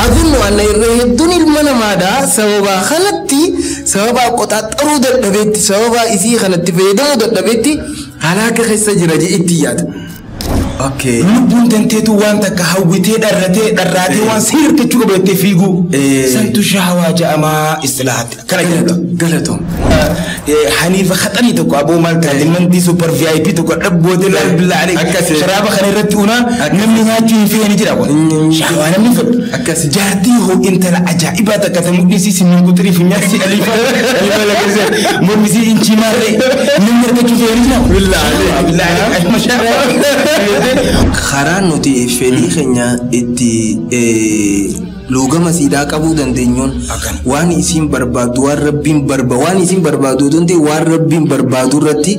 Adunnu anna irra hedduun ilma namaadha sababa kanatti, sababa qoxaaxaruu dadhabeetti, sababa isii kanatti fayyadamuu dadhabeetti halaaka keessa jira jedhetti yaada. Okay. Lubbuun tanteetu waan takka hawwitee dharratee dharraatee waan si hirkachuu qabattee fiiguu. Santu shahawaa jedhamaa istilahaatti. Akkana jedhudha. Galatoom. Haniifa Khaxanii tokko aboo maal taate mantii super VIP tokko dhabbootee laal billaa alee sharaaba kana irratti unaa namni nyaachuu hin feene jira kun. Shahawaa namni fedhu. Akkasi. Jaartii hoo intala ajaa'ibaa takka ta mudhii si simmin quxirii funyaansi aliifa aliifa lakkise mormi si inchii maarree namni argachuu feene jira. Billaa alee. Billaa alee. Karaa nuti fedhii keenya itti luugama siidaa qabuu dandeenyuun waan isiin barbaadu, waan rabbiin barba, waan isiin barbaadu danda'e, waan rabbiin barbaadu irratti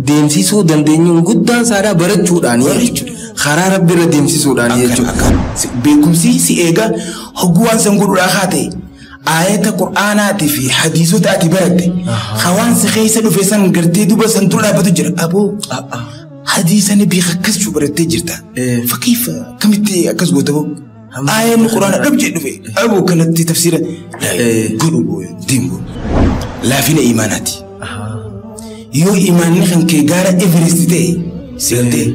deemsisuu dandeenyuun guddaan saadhaa barachuudhaan jechuudha. Karaa rabbi irra deemsisuudhaan jechuudha. Beekumsi si eega hogguu waan san godhuudhaa haa ta'e ayata qur'aanaatii fi hadiisota ati baratte hawaan si keessa dhufe san gartee duba san dura dhaabbatu jira. Aboo hadiisa nabii akkas jechuu barattee jirta. Fakkiif akkamitti akkas goota boo? Ayanni qur'aana dhab jedhe dhufe. Aboo kanatti tafsiira godhu deemu. Laafina imaanaati. Yoo imaanni kan kee gaara Everest ta'e seentee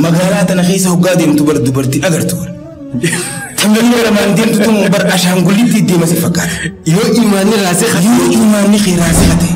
magaalaa tana keessa hoggaa deemtu bar dubartii agartu. Tammallee lamaan deemtu tun bar ashaangullitti deema si fakkaata. Yoo imaanni raasee Yoo imaanni kee raasee ta'e.